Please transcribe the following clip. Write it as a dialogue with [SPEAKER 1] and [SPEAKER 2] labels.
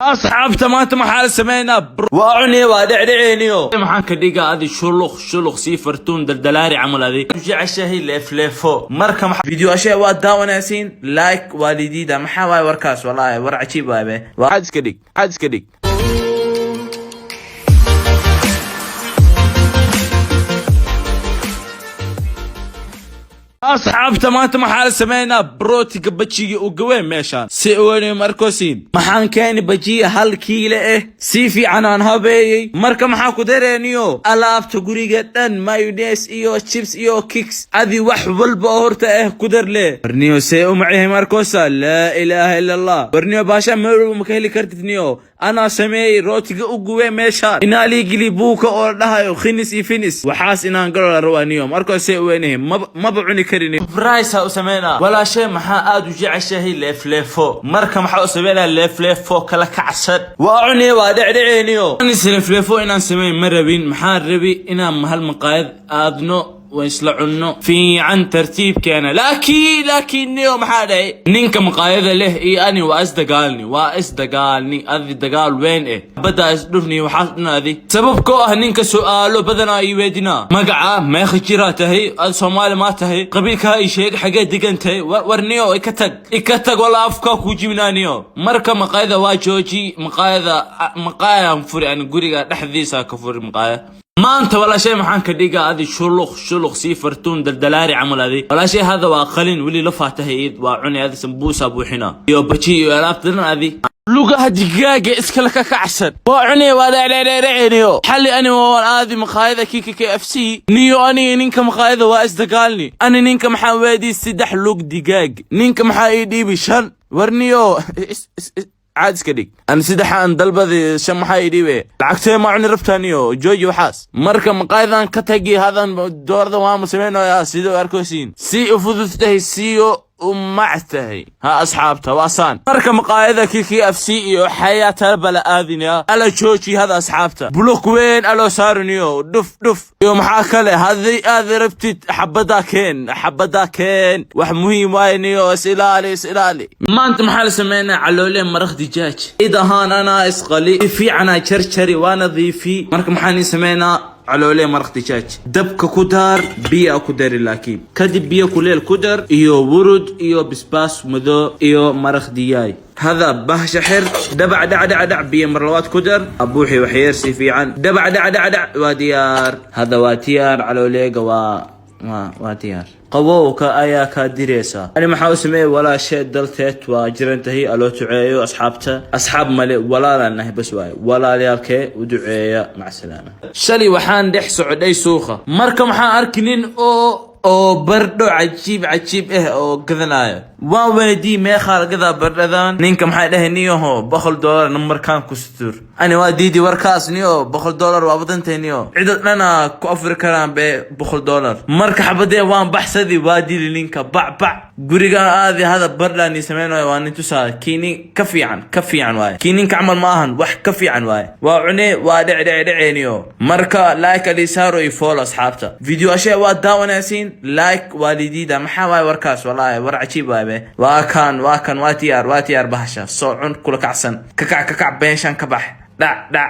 [SPEAKER 1] Asxaabta, maanta maxaa la sameynaa? Waa cuni, waa dhecdheceeniyo. Maxaan ka dhigaa adi? Shuluq shuluq sii fartuun daldalaari camal adi jeceshahay leefleefo. Marka video ashee waa daawanaysiin, like waa lidiida. Maxaa waaye warkaas? Wallaahi war cajiib waaye be. Waxaad iska dhig, waxaad iska dhig. Asxaabta, maanta maxaa la sameynaa? Brootiga bajiga uga weyn meeshaan si ooni markosiin. Maxaan keeni? Bajiya 1 kiile si fiican aan habeeyey. Marka maxaa ku dareeniyo? Alaabta guriga dhan, mayonnaise iyo chips iyo kicks, adi wax walba oo horta ku dar le. Warniyo, see u macayahay markosa? Laa ilaaha ila Allah. Warniyo, baasha meel walba ma ka heli kartid. Niyo, anaa sameeyey rootiga ugu weyn meeshaan. Inaa liigili buuka oo dhahayo khinis iyo finis, waxaas inaan galo la rabaa. Niyo, markaas see u weynahay, maba cuni karin. Surprise ha u sameynaa walaashay. Maxaa aad u jeceshahay? Leefleefo. Marka maxaa u sameynaa? Leefleefo kala kacsan. Waa cuni, waa dhecdheceeniyo. Anis leefleefo inaan sameyn ma rabin. Maxaan rabi? Inaan hal maqaayad aadno, waan isla cunno fiican tartiibkeena. Laakiin niyo, maxaa dhahay? Ninka maqaayada leh iyo ani waa isdagaalni, waa isdagaalni adi, dagaal weyn baddaa isdhufni. Waxaas dhan adi sababkoo ah ninka su'aalo badanaa ii weydinaa: magaca, meeqa jiraa tahay, ad Soomaali maa tahay, qabiilkaa ii sheeg, xagee degan tahay. War niyo, ika tag, ika tag, wala afkaa kuu jibinaa. Niyo, marka maqaayada waa jooji. Maqaayada maqaayaan furi ani, guriga dhexdiisa ka furi maqaaya. Maanta walaashay maxaan ka dhigaa adi? Shuluq shuluq sii fartuun daldalaari camal adi. Walaashay, hada waa qalin weli la faatahay, waa cuni adi, sambuusa buuxina iyo baji iyo alaabta dhan adi. Lugaha digaaga iskala ka kacsan waa cuni, waa dhecdhecdheceniyo. Xalli ani waan aadi maqaayada kika KFC. Niyo, ani ninka maqaayada waa isdagaalni. Ani ninka maxaa weydii? 3 lug digaag. Ninka maxaa ii dhiibi? 5. War niyo, caad iska dhig. An saddexaan dalbadi, 5 maxaa ii dhiibe? Lacagtee ma cuni rabtaaniyo? Jooji waxaas. Marka maqaayadan ka tagi, hadan doorada waama samaynayaa sidoo arkosiin. Si u fudud tahay, siyo u mac tahay. Ha asxaabta, waa saan. Marka maqaayada KKFC iyo xayaa bala aadinaya ala jooji. Hada asxaabta, buluk weyn aloo saariniyo, dhuf dhuf iyo maxaa kale. Haddii aad rabtid, xabadaa keen, xabadaa keen. Wax muhiim waaye niyo, is ilaali, is ilaali. Maanta maxaa la sameynaa? Caloole maraq dijaaj. Id ahaan anaa isqali fiicanaa, jarjari, waa nadiifi. Marka maxaan ii sameynaa? Caloole maraq dijaaj. Dabka ku daar, biya ku dari, laakiin kadib biyo kuleel ku dar, iyo wurud iyo bisbaas madow iyo maraq diyaay. Hada bahsha xir, dhabac dhac dhac dhac. Biyo mar labaad ku dar, abuuxi waxyeer si fiican, dhabac dhac dhac dhac. Waa diyaar hada, waa diyaar. Calooleega waa diyaar. Qabowka ayaa kaa diraysaa. Ani maxaa u sameeyey? Walaashe dalteed waa jiran tahay, aloo duceeyo asxaabta. Asxaab male, walaalaan nahay bas waaye. Walaalayaalkee u duceeya. Mac salaama. Shalay waxaan dhex socday suuqa. Marka maxaan arki? Nin oo bardho cajiib cajiib oo gadanayo. Waan weydii, meeqaa lagadaa bardhadan? Ninka maxay dhahay? Niyaho, $100 numberkan ku sutur. Ani waa diidi warkaas. Niyo, $100 waa badantay. Niyo, cido dhana ku afri karaan be $100. Marka xabadee waan baxsadi, waa dili ninka, bac bac. Gurigaan aadi, hada bardhaan ii sameynayo, waa nin tusaa. Kii nin ka fiican, ka fiican waaye. Kii ninka camal ma ahan, wax ka fiican waaye. Waa cune, waa dhec dhec dheceeniyo. Marka like alisaaro iyo follow asxaabta. Video ashee waa daawanaysiin, like waa lidiida. Maxaa waaye warkaas? Wallaahi war cajiib waaye be. Waa kan, waa kan, waa diyaar, waa diyaar. Bahasha soo cun, kula kacsan, kakac kakac, beenshan ka bax, dhac dhac.